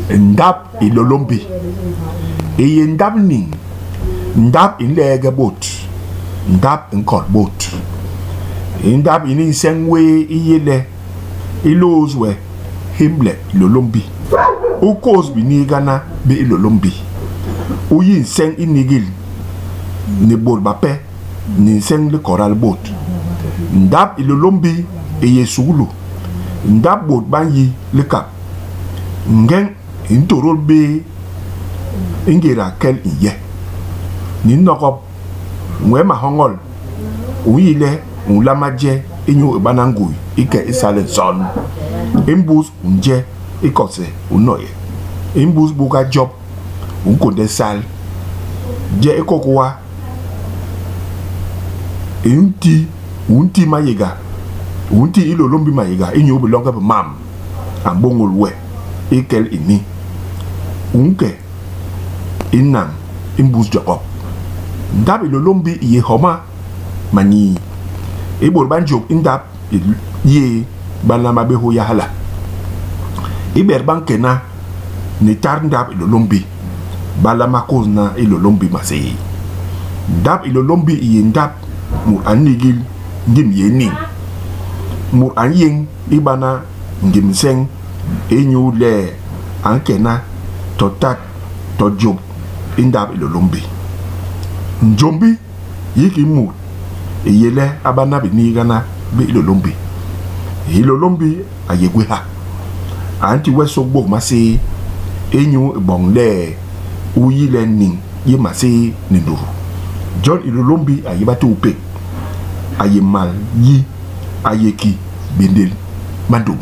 Ndap Hilôlômbi i yé ndap niñ, ndap i nleege bôt, ndap i nkot bôt. I ndap ini nseñ wéé i yé le i lôôs we hémle Hilôlômbi, u kôs biniigana bi Hilôlômbi, u yi nseñ i nigil ni bôt bape ni nseñ likoda li bôt. Ndap Hilôlômbi i yé sukulu, ndap bôt ba nyi likap. Ngeñ i ntôdôl bé i ngéda kel i nye. Ni nogop nwee mahoñol, u nyi le u nlama je inyu i bana ngui i ke i sal nson. I mbus u nje i kogse u noye. I mbus buga jop u nkônde sal. Je i kôkôa i nti u nti mayéga u nti Hilôlômbi mayéga inyu bilonge bi mam a mbôñôl we i kel ini. U nke i nañ i mbus jogop. Ndap Hilôlômbi i yé homa manyii. I bôt ba njôp i ndap yéé ba nlama bé hôya hala. I bet ba nkena ni tat ndap Hilôlômbi ba nlama kôsna Hilôlômbi maséé. Ndap Hilôlômbi i yé ndap mut a nigil ngim yé niñ. Mut a nyéñ i bana ngim nseñ inyu le a nkena to tat to jôp i ndap Hilôlômbi. Njômbi hiki mut i yé le a bana biniigana bi Hilôlômbi. Hilôlômbi a yé gwéha. A nti we sôkbôk maséé inyu i boñ le u yi le niñ yé maséé ni ndutu. Jon Hilôlômbi a yé Batuupék, a yé mal yi, a yé ki béndél mandum.